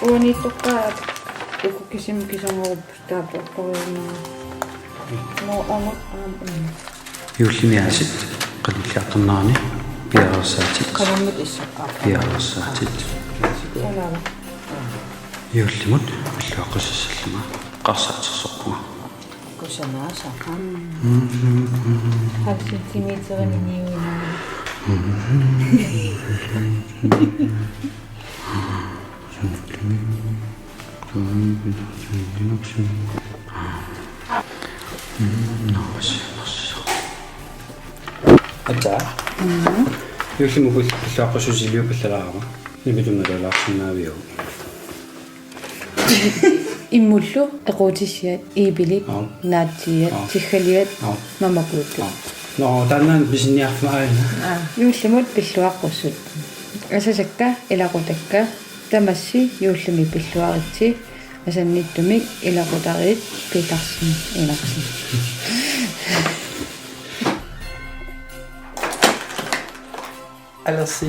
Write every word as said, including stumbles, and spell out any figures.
Uaniittoqqaat uku kisimik kisangoruppusi taappoqqoriunaa. Mo amut aam una. Juullimi aasiit qanilliaqqinnerani piareersaatit. Qanormita issaqqaarpa? Piareersaatit. Unaana. Juullimut pilluaqqusassallunga eqqarsaatersorpunga. Kusanaasoq. Halv centimeterimik niuinaa. Ataa. Juullimut pilluaqqussusiliuppallalaarama. Nimitut nalalaarsinnaaviuk? Immullu eqquutissiat, iipilit, aap, naatsiiat, aap, tiggaliat, aap, mamakuuttut. Aap. Nå, taanna pisiniarfik aajuna. Aa, juullimut pilluaqqussut. Asasakka, ilaqutakka, tamassi juullimi pilluaritsi, asannittumik ilaqutariit Petersen Enoksen. Alersi.